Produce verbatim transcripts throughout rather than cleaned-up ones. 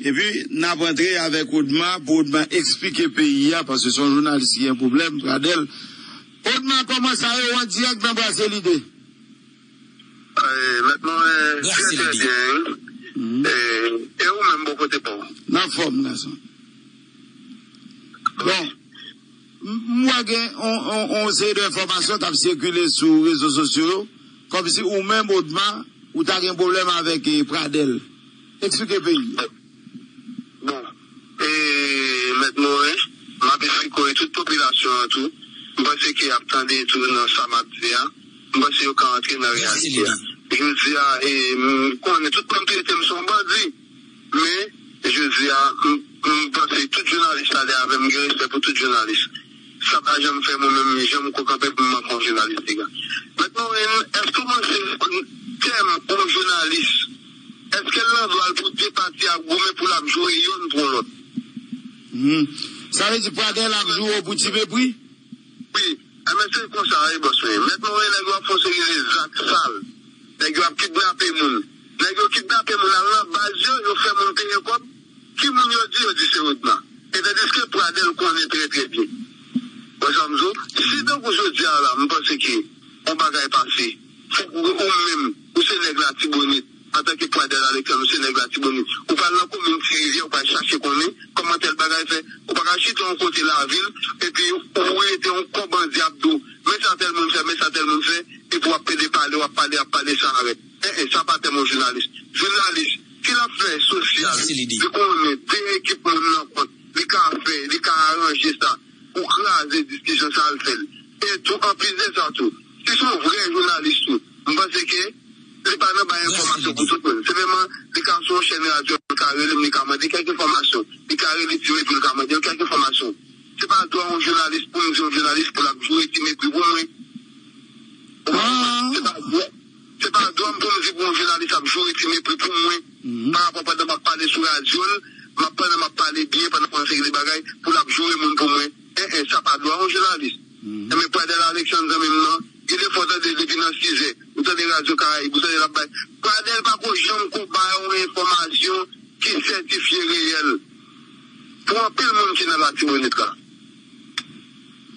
Epi, n ap antre avèk Odma pou Odma eksplike peyi a, paske se yon jounalis ki gen pwoblèm, Pradèl. Odma, kòman sa ye? Ou an dirèk nan Brase Lide. Eh, mèt mwen, eh, trè, trè byen, wi. Eh, e ou menm, bò kote pa w? Nan fòm, gason. Bon, m, m wè gen on, on, on seri de enfòmasyon k ap sikile sou rezo sosyo yo, kòmsi ou menm, Odma, ou ta gen pwoblèm avèk, eh, Pradèl. Eksplike peyi. Bon, e, mèt Moren, m ap eksplike w e tout popilasyon an tou. M panse ke y ap tande tou nan sa m ap di a. M panse yo ka antre nan reyalite a. Jodi a, e, m konnen tout moun trete m se yon bandi. Men, jodi a, m, m panse tout jounalis la de avè m, m gen respè pou tout jounalis. Sa pa janm fè mwen menm, janm ko kanpe pou m manke yon jounalis, piga. Mèt Moren, èske w panse tèm yon jounalis, èske l nan dwa l pou de pati ap goumen pou l ap joure yonn pou lòt? Hmm. Sa vle di Pradèl ap joure w pou ti mepri? Wi. Enben, se konsa, wi, bòs mwen. Mèt Moren, nèg yo ap fè yon seri de zak sal. Nèg yo ap kidnape moun. Nèg yo kidnape moun, al nan baz yo, yo fè moun peye kòb. Ki moun yo di? Yo di se Odma. E tandiske Pradèl konnen trè, trè byen. Wè sa m di w? Si tankou jodi a la, m panse ke yon bagay pase, fòk ou, ou menm, ou se nèg Latibonit, antanke Pradèl Alexandre, ou se nèg Latibonit, ou pral nan komin Ti Rivyè, ou pral chache konnen kòman tèl bagay fè. Ou pa ka chita yon kote lavil, epi ou rete yon kò bandi ap di w, men sa tèl moun fè, men sa tèl moun fè, epi w ap pede pale, w ap pale, ap pale san arèt. En, en, sa pa tèm yon jounalis. Jounalis, si l ap fè sosyal, li konnen de ekip moun nan kont, li ka fè, li ka aranje sa pou kraze diskisyon sa, l fè l. E tou, anplis de sa tou, si se yon vrè jounalis tou, m panse ke li pa nan bay enfòmasyon pou tout moun. Senpleman, li ka sou yon chèn radyo, li ka rele m, li ka mande kèk enfòmasyon. Li ka rele Ti Mepri, li ka mande l kèk enfòmasyon. Se pa dwa yon jounalis pou m di yon jounalis pou l ap joure Ti Mepri pou mwen. Ou konprann? Se pa dwa, se pa dwa m pou m di pou yon jounalis ap joure Ti Mepri pou mwen. Pa rapò pandan m ap pale sou radyo l, m ap, pandan m ap pale byen, pandan m ap fè yon seri de bagay, pou l ap joure moun pou mwen. En, en, sa pa dwa yon jounalis. Enben, Pradèl Alexandre, zanmi m nan, gen de fwa w tande depi nan sizè, ou tande Radyo Karayib, ou tande l ap bay. Pradèl pa ko janm ko bay yon enfòmasyon ki sètifye reyèl pou anpil moun ki nan Latibonit la.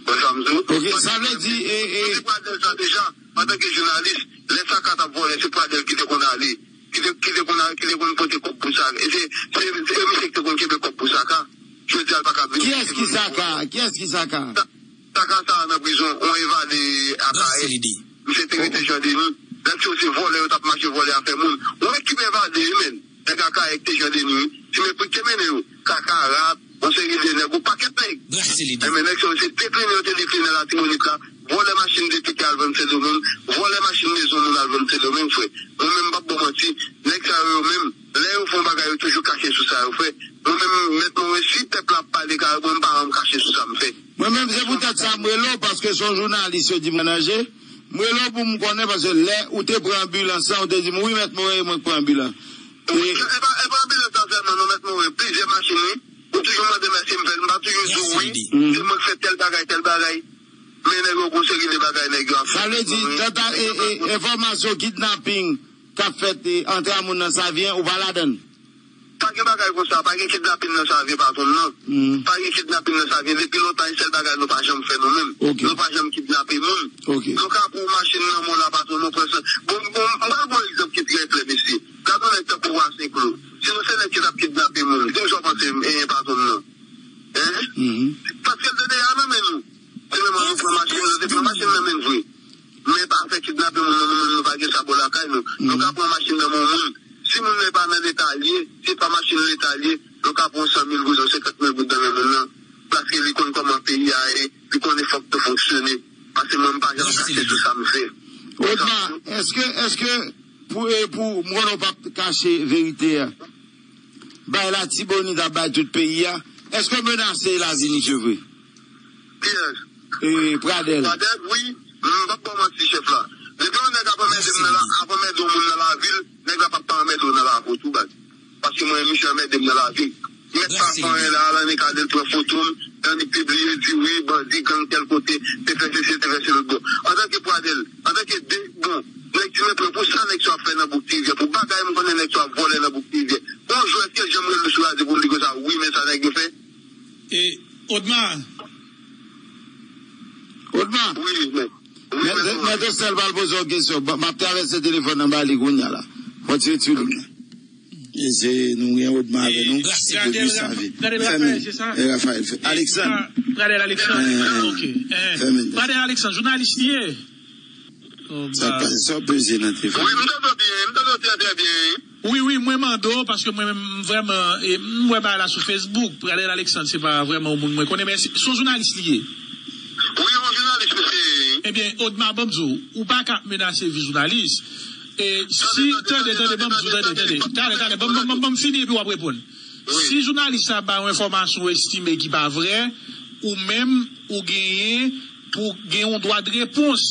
Wè sa m di w? Ok, sa vle di, e, e, nou di Pradèl sa deja, antanke jounalis, lè Saka t ap vòlè, se Pradèl ki te konn ale, ki te, ki te konn, ki te konn pote kòb pou Saka. E se, se, se misye ki te konn kenbe kòb pou Saka. Jodi a, l pa ka vin. Kiyès ki Saka? Kiyès ki Saka? Saka sa a nan prizon, yon evade Akayè. Misye te rete Jan Deni. Nèg yo se vòlè, yo t ap mache vòlè afè moun. Yon ekip evade, wi, menn. Nèg Akayè ki te Jan Deni, wi. Ti Mepri ki te mennen yo. Kakarat, yon seri de nèg, yon pakèt nèg. Enben, nèg sa yo se deklinen yo te deklinen Latibonit la. Vòlè machin depite al vann Sendomeng. Vòlè machin mezon moun al vann Sendomeng, frè. Mwen menm, m p ap ba w manti. Nèg sa yo, yo menm, lè yo fè yon bagay, yo toujou kache sou sa yo fè. Mwen menm, mèt mwen, si pèp la ap pale kare mwen, m pa janm kache sou sa m fè. Mwen menm, se poutèt sa m rele w, paske se yon jounalis yo di m an danje. M rele w pou m konnen, paske lè ou te pran anbilans lan, ou te di m, wi, mèt mwen, e mwen k pran anbilans. E pa, e pa anbilans lan sèlman, non, mèt mwen, plizyè machin, wi. Ou toujou mande m èske m fè l, m pa toujou di w wi, se mwen k fè tèl bagay, tèl bagay. Men nèg yo gon seri de bagay nèg yo ap fè. Sa vle di, tanta, e, e, enfòmasyon kidnaping k ap fèt, e, antre a moun nan Savyen, ou pa ladann? Pa gen bagay konsa, pa gen kidnaping nan Savyen, patwon m nan. Pa gen kidnaping nan Savyen. Depi lontan, e sèl bagay nou pa janm fè nou menm. Nou pa janm kidnape moun. Nou ka pran yon machin nan men w la, patwon, nou pran sa. Bon, bon, m pral ba w yon egzanp ki trè klè, mesye. Gade yon nèg tankou Wa Senklo. Si nou se nèg ki t ap kidnape moun, di m sa w panse, e, patwon m nan. Hein? Paske l te deja nan men nou. Se menm nou pran machin, nou te pran machin nan men l vre. Men pa fè kidnape moun nan, nou menm nou pa gen sa bò lakay nou. Nou ka pran machin nan men yon moun. Si moun nan pa nan Leta l ye, si pa machin Leta l ye, nou ka pran san mil goud, senkant mil goud nan men moun nan. Paske li konn kòman peyi a ye, li konnen fòk nou fonksyone. Paske mwen m pa janm kache sou sa m fè. Odma, èske, èske pou, e, pou, m konnen w p ap kache verite a. Bay Latibonit ap bay tout peyi a. Èske w menase lavi misye vre? Kiyès? E, Pradèl. Pradèl, wi. M p ap ba w manti, chèf la. Depi yon nèg ap anmède m nan la, ap anmède yon moun nan lavi l, nèg la p ap pa anmède w nan lavi w tou, baz. Paske mwen, misye anmède m nan lavi m. Mèt pa fè anyen la, al annik ale l pran foto m, annik pibliye, di wi, bandi, gang, tèl kote, te fè sesi, te fè se lòt bò. Antanke Pradèl, antanke de, bon, nèg Ti Mepri, pou sa nèg sa yo ap fè nan bouk Ti Rivyè, pou bagay m konnen nèg sa yo ap vòlè nan bouk Ti Rivyè. Yon jou, èske l janm rele w sou radyo E, Odma. Odma. Wi, mèt. Mèt Ostèl pral poze yon kesyon. M ap travèse telefòn nan ba li kounye a la. Fò ti retire li. E se nou gen Odma avè nou. Gade Rafael, se sa? Fèmen. Rafael, Alexandre. Pradel Alexandre. Fèmen. Pradel Alexandre, jounalis li ye. Sa pase, sa w peze nan telefòn? Wi, m tande w byen, m tande w trè, trè byen. Wi, wi, mwen mande w, paske mwen menm, m vrèman, e, m wè bagay la sou Facebook, Pradel Alexandre, se pa vrèman yon moun mwen konnen, men se, se yon jounalis li ye. Wi, yon jounalis, mesye. Ebyen, Odma, ban m di w, ou pa ka ap menase vi jounalis. E, si, tande, tande, ban m di w, tande, tande. Talè, talè, ban m, ban m, ban m fini epi w ap reponn. Si jounalis la ba yon enfòmasyon ou estime ki pa vrè, ou menm, ou genyen pou gen yon dwa de repons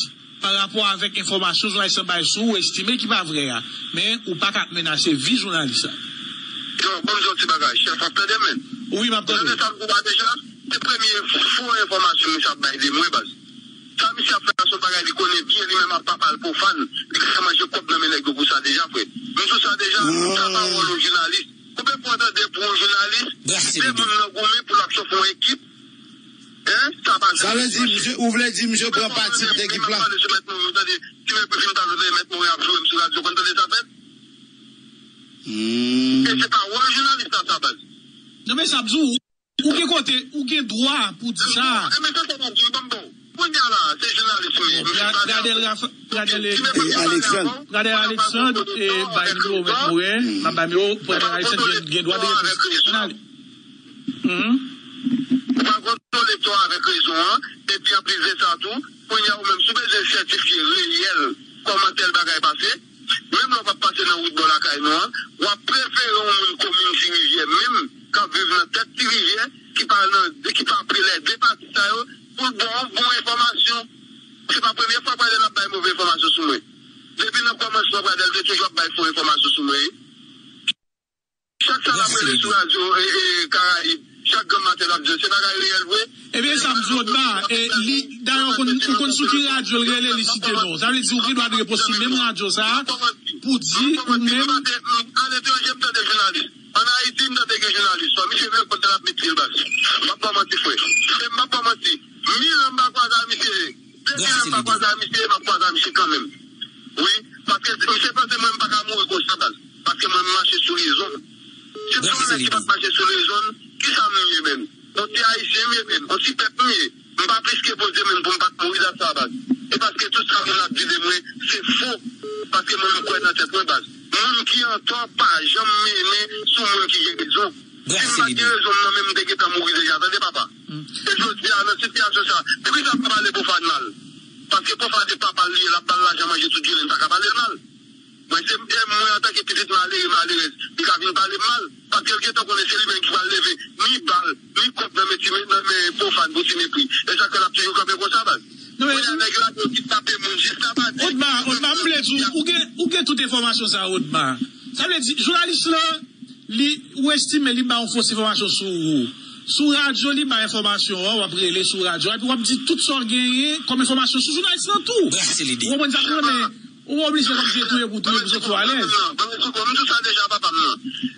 pa rapò avèk enfòmasyon jounalis la bay sou ou estime ki pa vrè a. Men, ou pa ka ap menase vi jounalis la. Yo, ban m di yon ti bagay, chèf, w ap tande m, men? Wi, m ap tande w. Tande sa m di w a deja? Se premye fo enfòmasyon misye ap bay de mwen, baz. Sa misye ap fè a se yon bagay li konnen byen, li menm ak papa l pwofàn. Li ka manje kòb nan men nèg yo pou sa deja, frè. M di w sa deja, sa pa wòl yon jounalis. Ou pe fò tande pou yon jounalis, de moun nan goumen pou l ap chofè yon ekip. Hein? Sa pa Sa vle di, misye, ou vle di, misye pran pati de ekip la? Tande sou Mèt Morin, tande, ti mepri fin pale, tande Mèt Morin ap joure m sou radyo, konn tande sa fèt? Hmm. E se pa wòl jounalis sa, sa, baz. Non, men sa ap di w, ou gen kote, ou gen dwa pou di sa. E men se sa m ap di w, ban m ba w. Kounye a la, se jounalis ou ye. Bon, Pradel Rafa-, Pradel, e, Alexandre. Pradel Alexandre, e, bay nimewo Mèt Morin, m ap bay nimewo Pradel Alexandre, gen, gen dwa de repons. Ann ale. Mhm. Ou pral kontwole to avèk rezon an, epi anplis de sa tou, kounye a ou menm, si w bezwen sètifye reyèl kòman tèl bagay pase, menm lè w p ap pase nan wout bò lakay nou an, w ap prefere yon moun komin Ti Rivyè menm, k ap viv nan tèt Ti Rivyè, ki pa nan, ki pa pre lè de pati sa yo, pou l ba w bon enfòmasyon. Se pa premye fwa Pradel ap bay move enfòmasyon sou mwen. Depi nan kòmansman, Pradel te toujou ap bay fo enfòmasyon sou mwen, wi. Chak sa l ap rele sou radyo, e, e, Karayib, chak granm maten l ap di l, se bagay reyèl vre. Ebyen, sa m di w, Odma, e, li, dayè, ou konn, ou konn sou ki radyo l rele, li site non. Sa vle di, ou gen dwa de repons sou menm radyo sa a, pou di, ou menm. Aletranje, m tande jounalis. Ann Ayiti, m tande gen jounalis. Fò misye vle konn sa l ap met pye l baz. M p ap ba w manti, frè. E m p ap ba w manti. Mil an m pa kwaze a misye. De mil an m pa kwaze a misye, m ap kwaze a misye kanmenm. Wi, paske misye panse mwen m pa ka mouri konsa, baz. Paske mwen m mache sou rezon. Si m te yon nèg ki pa t mache sou rezon, kisa m ye menm? Yon ti ayisyen m ye menm, yon ti pèp m ye. M pa plis ke Bondye menm pou m pa t mouri dat sa, baz. E paske tout sa moun ap di de mwen, se fo. Paske mwen m kwè nan tèt mwen, baz. Moun ki antò pa janm mennen sou moun ki gen rezon. Si m pa t gen rezon m nan men, m te gentan mouri deja, tande papa. E jodi a, nan sitiyasyon sa, poukisa m pa pale Pwofàn mal? Paske Pwofàn se papa l li ye, l ap ba l lajan manje tout jounen, m pa ka pale l mal. Mwen, se, e mwen, antanke pitit malere, malerèz, li ka vin pale m mal. Paske l gentan konnen se li menm ki pral leve ni bal, ni kòb nan men ti, nan men Pwofàn pou ti mepri. E sa k fè l ap toujou kanpe konsa, baz. Kounye a, nèg la, yo ki tape moun jis nan pati. Odma, Odma, m vle di w, ou gen, ou gen tout enfòmasyon sa, Odma. Sa vle di, jounalis lan, li, ou estime li ba yon fos enfòmasyon sou ou. Sou radyo, li ba enfòmasyon an, w ap rele sou radyo, epi w ap di tout sa w genyen kòm enfòmasyon sou jounalis lan tou. Ou konprann sa m di w, men ou pa oblije kòmsi touye pou touye pou soti w alèz. Ban m di w, m di w sa deja, papa m nan.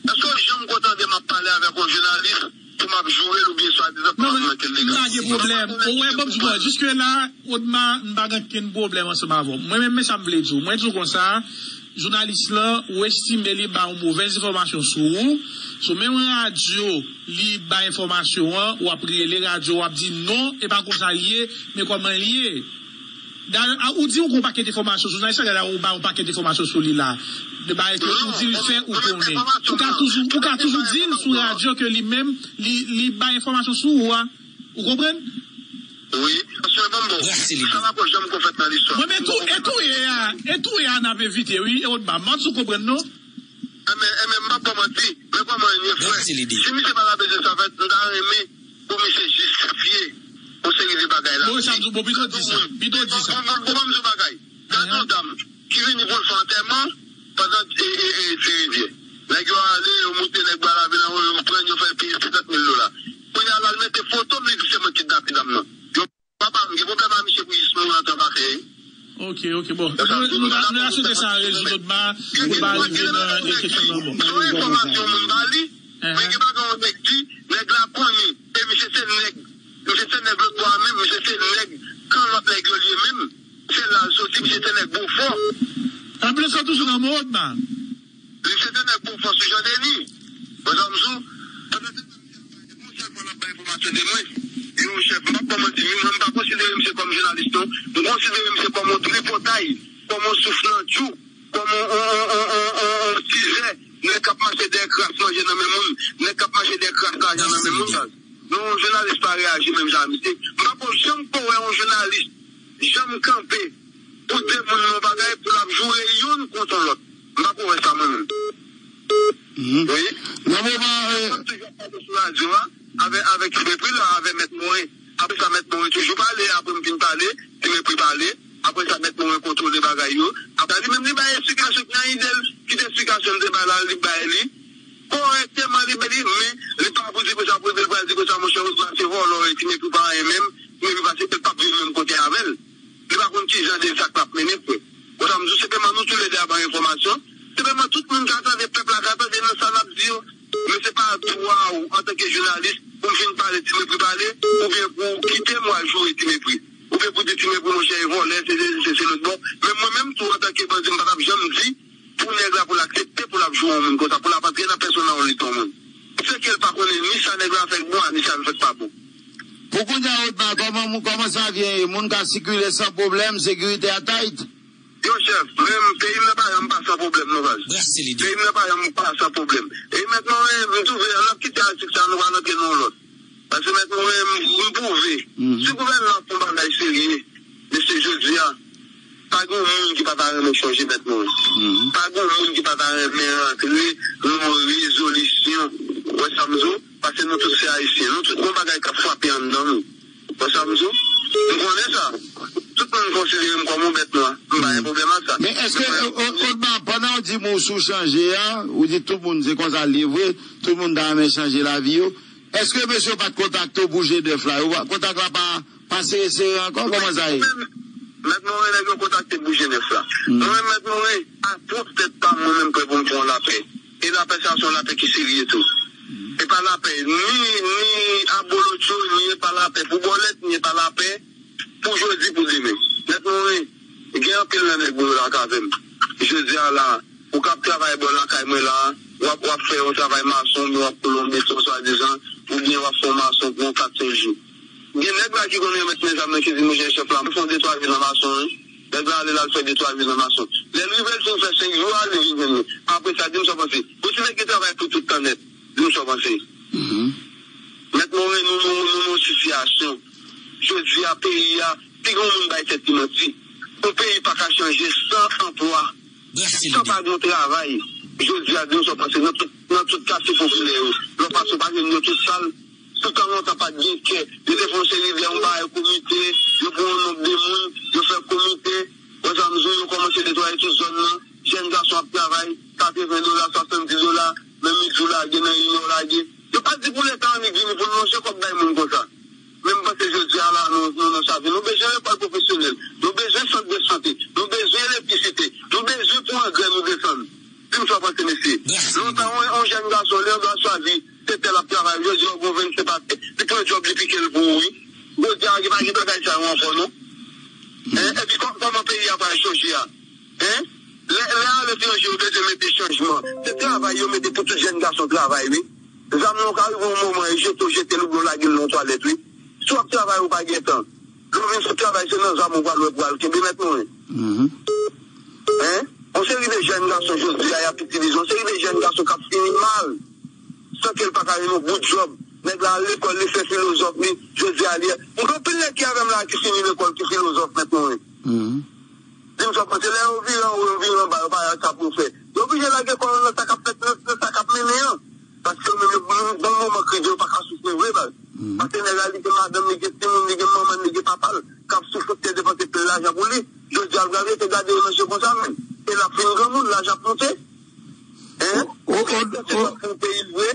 Èske w janm ko tande m ap pale avèk yon jounalis pou m ap joure l oubyen swadizan pou m ap manke l legal? Non, men m pa gen pwoblèm. Ou wè, ban m di w, jiske la, Odma, m pa gen okenn pwoblèm ansanm avè w. Mwen menm, men sa m vle di w. Mwen di w konsa, jounalis lan, ou estime li ba yon movèz enfòmasyon sou ou, sou menm radyo li bay enfòmasyon an, w ap rele radyo, w ap di non, e pa konsa l ye, men kòman l ye. Dayè, a, ou di ou gen yon pakèt enfòmasyon sou jounalis la, dayè ou bay yon pakèt enfòmasyon sou li la. De bagay ke ou di l fè, ou konnen. Ou ka toujou, ou ka toujou di l sou radyo ke li menm, li, li bay enfòmasyon sou ou a. Ou konprann? Wi, paske ban m ba w, sa pa ko janm ko fèt nan listwa. Mwen, men tou, e touye a, e touye a n ap evite, wi, e Odma, m pa sou konprann, non. Enben, enben, m p ap ba w manti, men kòman l ye, frè? Si misye pa ta bezwen sa fèt, m ta renmen pou misye jistifye yon seri de bagay la. Bon, sa m di w, bon, pito di sa, pito di sa. Bon, bon, bon, bon, ban m di w bagay. Gade yon dam ki vini pou l fè antèman pandan, e, e, e, Ti Rivyè. Nèg yo ale, yo moute nèg Bwa Lavi lan, yo pran, yo fè l peye senkant mil dola. Kounye a la, l mete foto m, li di se mwen ki kidnape dam nan. Yo, papa m, gen pwoblèm a misye pou jis mouri antan pase, wi. Ok, ok, bon. Nou, nou ta, nou ta swete sa rezoud Odma, nou pa rive nan kesyon nan bon. Se yon enfòmasyon moun ba li, men gen bagay yon nèg di, nèg la konnen, e misye se Misye se nèg lòt bò a menm, misye se nèg kan lòt nèg yo li ye menm. Se la l soti, misye se nèg Bofò. Anplis sa toujou nan mòd, man. Misye se nèg Bofò sou Jan Deni. Bon, sa m sou. Yon chèf, mwen, ap bay enfòmasyon de mwen. Yon chèf, m p ap ba w manti, mwen, m pa konsidere misye kòm jounalis, non. M konsidere misye kòm yon tripotay, kòm yon souf nan djou, kòm yon, yon, yon, yon, yon, yon, yon tizè. Nèg k ap mache dèyè kras manje nan men moun, nèg k ap mache dèyè kras lajan nan men moun, baz. Non, yon jounalis pa reyaji menm jan a misye. M pa ko janm ko wè yon jounalis janm kanpe pou demoun nan bagay pou l ap joure youn kont yon lòt. M pa ko wè sa mwen menm. Wi. Nan moman, eh, m toujou ap pale sou radyo a, avè, avè Ti Mepri la, avè Mèt Moren. Apre sa, Mèt Moren toujou pale, apre m fin pale, Ti Mepri pale. Apre sa, Mèt Moren kontwole bagay yo. Apre li menm, li bay esplikasyon ki nan ide l, kit esplikasyon m te bay la, li bay li kòrèkteman, li bay li, men li pa pou di konsa, pou di, pou di konsa, monchè, Odma se vòlò, e Ti Mepri pa anyen menm, Ti Mepri pa se, l p ap viv menm kote avè l. Li pa konn ki jan de zak l ap mennen, frè. Bon, sa m di w, senpleman, nou toulède ap bay enfòmasyon. Senpleman, tout moun ka tande, pèp la ka tande nan sa n ap di yo. Men se pa dwa w, antanke jounalis, pou m fin pale Ti Mepri pale, oubyen pou w kite m w al joure Ti Mepri. Oubyen pou di Ti Mepri, monchè, e vòlè, se, se, se, se lòt bò. Men mwen menm tou, antanke bandi, m pa t ap janm di pou nèg la, pou l aksepte pou l ap joure yon moun konsa, pou l ap antre nan pèsonalite yon moun. Se ke l pa konnen ni sa nèg la fè k bon, ni sa l fè k pa bon. Pou kounye a, Odma, kòman, kòman sa vye ye? Moun ka sikile san pwoblèm, sekirite a tight? Yo, chèf, menm peyi m nan pa janm pa san pwoblèm, non, baz. Peyi m nan pa janm pa san pwoblèm. E mentnan, m twouve, n ap kite atik sa, nou pral antre nan yon lòt. Paske mentnan, m, m twouve, si gouvènman ap fè yon bagay serye, mesye, jodi a, pa gen yon moun ki pa ta renmen chanje mentnan. Pa gen yon moun ki pa ta renmen rantre nan yon rezolisyon. Ou wè sa m di w? Paske nou tout se Ayisyen. Nou tout gen yon bagay k ap frape anndan nou. Bon, sa m di w, m konnen sa. Tout moun konsidere m kòm yon bèt nwa. M pa gen pwoblèm ak sa. Men èske, o, o, Odma, pandan w di m ou sou chanje a, ou di tout moun se konsa l ye vre, tout moun ta renmen chanje lavi yo, èske mesye yo pa t kontakte w pou G nèf la? Yo pa, kontak la pa, pa sere sere ankò? Kòman sa ye? Mèt Moren, nèg yo kontakte pou G nèf la. Mwen menm, Mèt Moren, a pwòp tèt pa m, mwen menm, prè pou m fè yon lapè. E lapè sa, se yon lapè ki serye tou. E pa lapè ni, ni abolotcho, ni e pa lapè pou bòlèt, ni e pa lapè pou jodi, pou demen. Mèt Moren, gen anpil nan nèg mwen yo la k avè m. Jodi a la, ou k ap travay bò lakay mwen la, w ap, w ap fè yon travay mason, oubyen w ap koule yon beton swadizan, oubyen w ap fè yon mason pou yon kat senk jou. Gen nèg la ki konn remèt men zam nan ki di, monchè, chèf la, m fè yon de twa jou nan mason, wi. Nèg la ale, l al fè de twa jou nan mason. Lè l rive, l fin fè senk jou a, li vin jwenn mwen. Apre sa, di m sa w panse. Bon, si nèg gen travay pou tout tan nèt, di m sa w panse. Mèt Moren, nou, nou, nou, nou, sitiyasyon. Jodi a, peyi a, pi gen yon moun bay tèt li manti. Yon peyi pa ka chanje san anplwa. San pa gen yon travay. Jodi a, di m sa w panse. Nan tout, nan tout katye popilè yo, lè w pase, w pa jwenn yo tout sal. Toutan lontan pa t gen kè. Yo te fè yon seri de yon bagay komite, yo pran yon nonb de moun, yo fè komite. Wè sa m di w, yo kòmanse netwaye tout zòn nan. Jèn gason ap travay, katreven dola, swasanndis dola, menm midi w lage, nan inè w lage. Yo pa di pou Leta annik vini pou l lonje kòb bay moun konsa. Men m panse jodi a la, nou, nou nan sa vi. Nou bezwen lekòl pwofesyonèl. Nou bezwen sant de sante. Nou bezwen elektrisite. Nou bezwen pou angrè nou desann. Di m sa w panse, mesye. Lontan, yon, yon jèn gason, Leandro Aswazi, se tè l ap travay, jodi a w gen yon vennsenk atè, li pran djòb, li pike l pou ou, wi. Jodi a, gen pa gen bagay sa yo ankò, non. Hein? Epi kò-, kòman peyi a pral chanje a? Hein? Lè, lè aletranje yo bezwen mete chanjman, se travay yo mete pou tout jèn gason travay, wi. Zam nan ka rive yon moman, e jete w jete l oubyen w lage l nan yon twalèt, wi. Si w ap travay, ou pa gen tan. Lè w vin sot travay, se nan zam ou pral wè pral kenbe, Mèt Moren. Hein? Yon seri de jèn gason jodi a, y ap itilize. Yon seri de jèn gason k ap fini mal. San ke l pa ka jwenn yon bout djòb. Nèg la al lekòl, li fè filozòf li. Jodi a, li. M gen anpil nèg ki avè m la ki fini lekòl, ki filozòf, Mèt Moren. Di m sa w panse, lè yo vire anwo, yo vire anba, yo pa wè sa pou yo fè. Yo oblije lage kò yo nan sa k ap fèt, nan, nan sa k ap mennen an. Paske yo menm, yo, bon, bon moman kredi, yo pa ka soufri vre, baz. Paske nèg la, li gen madanm, li gen timoun, li gen manman, li gen papa l, k ap soufri, te depanse pil lajan pou li. Jodi a, l pral rete gade yo nan je konsa menm. E l ap fin granmoun, laj ap moute. Hein? O, o, o, se pa pou peyi l vre.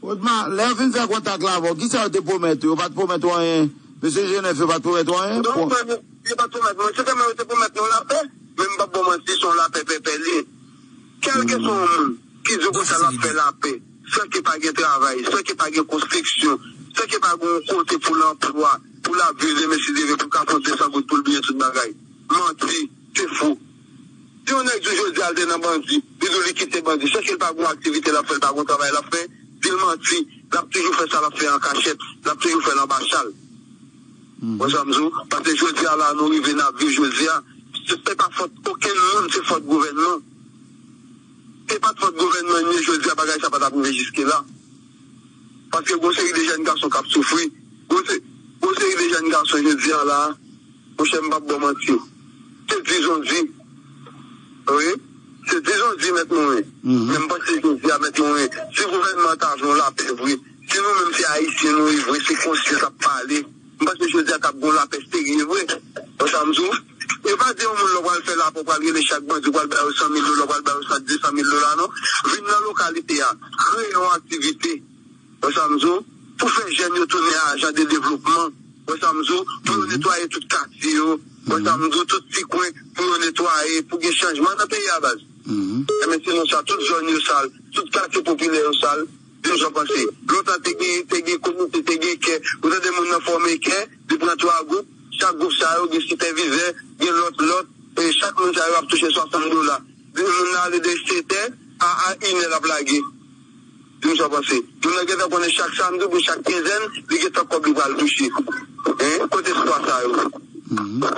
Odma, lè yo fin fè kontak la avè w, kisa yo te pwomèt ou? Yo pa t pwomèt ou anyen? Mesye Jenèf, yo pa t pwomèt ou anyen? Non, frè m, yo pa t pwomèt mwen. Se sèlman yo te pwomèt nou lapè. Men m p ap ba w manti, se yon lapè pèpè li ye. Kèlkeswa yon moun ki di w konsa l ap fè lapè, san ke pa gen travay, san ke pa gen konstriksyon, Tanke pa gen yon kote pou l anplwa, pou l ap viv demen si Dye vle, pou l ka pran de san goud pou l bliye tout bagay. Manti, se fo. Si yon nèg di w jodi a l te nan bandi, li di w li kite bandi, se ke l pa gen yon aktivite l ap fè, l pa gen yon travay l ap fè, di l manti, l ap toujou fè sa l ap fè an kachèt, l ap toujou fè l anba chal. Wè sa m di w? Paske jodi a la nou rive n ap viv jodi a, se pa fòt okenn moun, se fòt gouvènman. Se pa t fòt gouvènman an jodi a bagay sa pa t ap rive jiske la. Paske gon seri de jèn gason k ap soufri. Gon se, gon seri de jèn gason jodi a la, monchè m p ap ba w manti. Se dizon di. Wi. Se dizon di mèt mwen. Men m panse jodi a mèt mwen, si gouvènman an ta vle yon lapè vre, si nou menm se ayisyen nou ye vre, se konsyans ap pale. M panse jodi a t ap gon lapè serye vre. Wè sa m di w? E pa di yon moun lè w pral fè lapè, w pral rele chak bandi, w pral ba yo san mil dola, w pral ba yo san, de san mil dola non. Vin nan lokalite a, kreye yon aktivite. Wè sa m di w? Pou fè jèn yo tounen ajan de devlopman. Wè sa m di w? Pou yo netwaye tout katye yo. Wè sa m di w? Tout ti kwen, pou yo netwaye, pou gen chanjman nan peyi a baz. Enben, se nan sa, tout zòn yo sal, tout katye popilè yo sal. Di m sa w panse. Lontan te gen, te gen komite, te gen kè. Ou tande moun nan fòme kè, li pran twa gwoup, chak gwoup sa yo gen sipèvizè, gen lòt, lòt, e chak moun sa yo ap touche swasant dola. Di m moun nan ale de sèt è a, a inè l ap lage. Di m sa w panse. Moun nan gentan konnen chak samdi oubyen chak kenzèn, li gentan kòb li pral touche. Hein? Kote espwa sa yo?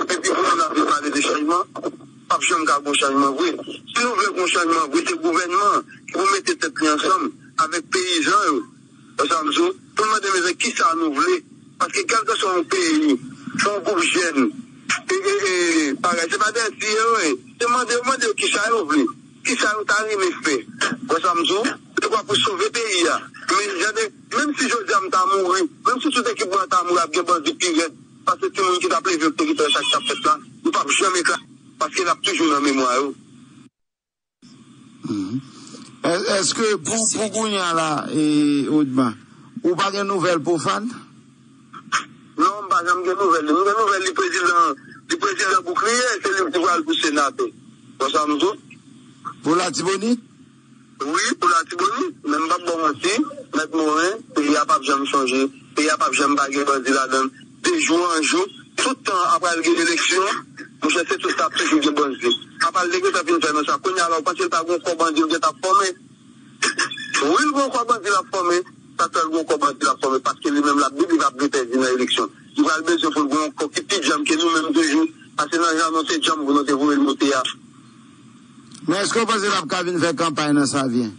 Epi pou nou n ap vin pale de chanjman, p ap janm ka gon chanjman vre. Si nou vle gon chanjman vre, se gouvènman ki pou mete tèt li ansanm avèk peyizan yo. Wè sa m di w? Pou l mande mezanmi kisa nou vle. Paske kèlkeswa yon peyi, se yon gwoup jèn, e, e, e, bagay, se pa dèyè ti yo ye. Se mande yo, mande yo kisa yo vle. Kisa yo ta renmen fè. Wè sa m di w? Se kwa pou sove peyi a. Men, gade, menm si jodi a m ta mouri, menm si tout ekip mwen an ta mouri, ap gen bandi pi rèd. Paske timoun ki t ap leve yo te ki fè sa k t ap fèt la, yo p ap janm eklate. Paske l ap toujou nan memwa yo. Èske pou, pou kounye a la, e, Odma, ou pa gen nouvèl Pwofàn? Non, m pa janm gen nouvèl li. M gen nouvèl li prezidan, li prezidan Boukliye, se li ki pral pou senatè. Wè sa m di w? Pou Latibonit? Wi, pou Latibonit. Men m p ap ba w manti, mèt Moren, peyi a p ap janm chanje. Peyi a p ap janm pa gen bandi ladan l. De jou an jou, tout tan apral gen eleksyon, monchè, se tout tan ap toujou gen bandi. Apa l te gentan fin fè nan sa. Kounye a la, ou panse l pa gen yon kò bandi l gentan ap fòme? Wi, l gen yon kò bandi l ap fòme. Sa k fè l gen yon kò bandi l ap fòme? Paske li menm l ap di li p ap vle pèdi nan eleksyon. Li pral bezwen pou l gen yon kò ki pi djanm ke nou menm toujou. Paske nan jan nou te djanm pou nou te voye l moute a. Men èske w panse l ap ka vin fè kanpay nan Savyen?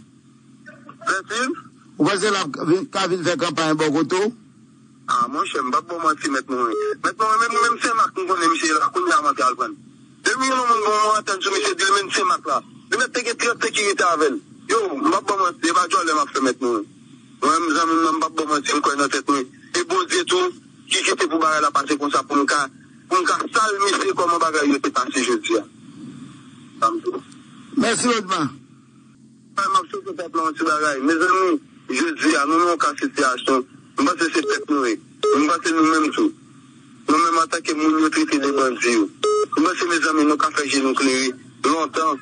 Lèfil? Ou panse l ap vin, ka vin fè kanpay bò kote w? A, monchè, m p ap ba w manti, mèt Moren. Mèt Moren, menm, menm Senmak, m konnen misye la, kounye a m antre al pran l. Depi yon moun bon yon antèn sou misye, di l menm Senmak la. Li mèt te gen trant sekirite avè l. Yo, m p ap ba w manti, e pa djòlè m ap fè, mèt Moren. Mwen menm, zanmi m nan, m p ap ba w manti, m kwè nan tèt mwen. E Bondye tou, ki kite pou bagay la pase konsa, pou m ka, pou m ka sal misye kòman bagay yo te pase jodi a. Sa m di w. Mèsi, Odma. M ap sove pèp la yon ti bagay. Mezanmi, jodi a, nou nan yon ka sitiyasyon, m panse se pèp nou ye. M panse nou menm tou. Nou menm antanke moun yo trete de bandi yo. M panse, mezanmi, nou ka fè je nou klere. Lontan,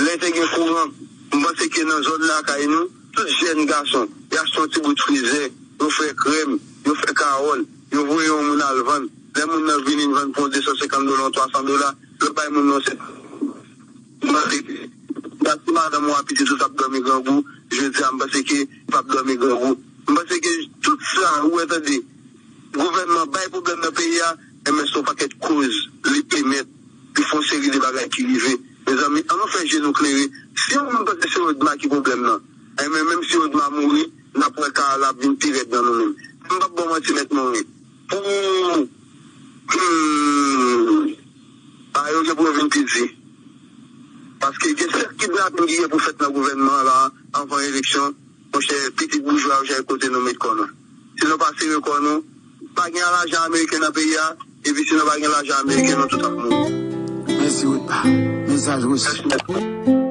lè te gen kouran, m panse ke nan zòn lakay nou, tout jèn gason, y ap achte yon ti bout frizè, yo fè krèm, yo fè kawòl, yo voye yon moun al vann. Lè moun nan vini, l vann pou yon de san senkant dola, yon twa san dola, yo bay moun nan se Mande, si madanm ou a pitit ou t ap dòmi grangou, jodi a, m panse ke ou p ap dòmi grangou. M panse ke tout sa, ou wè tande, gouvènman bay pwoblèm nan peyi a, enben se yon pakèt koz li pèmèt, li fè yon seri de bagay ki rive. Mezanmi, ann nou fè je nou klere. Si yon moun panse se Odma ki pwoblèm nan, enben menm si Odma mouri, n ap wè ka a l ap vin pi rèd nan nou menm. M p ap ba w manti, mèt Moren. Pou, hmm, bagay yo gen pou yo vin pi di. Paske gen sèt kidnapin ki gen pou fèt nan gouvènman an la, anvan eleksyon, monchè, pitit boujwa yo, chèche kote nou met kò nou. Si nou pa sere kò nou, pa gen lajan ameriken nan peyi a, epi si nou pa gen lajan ameriken, nou tout ap mouri. Mèsi, Odma. Mesaj resevwa.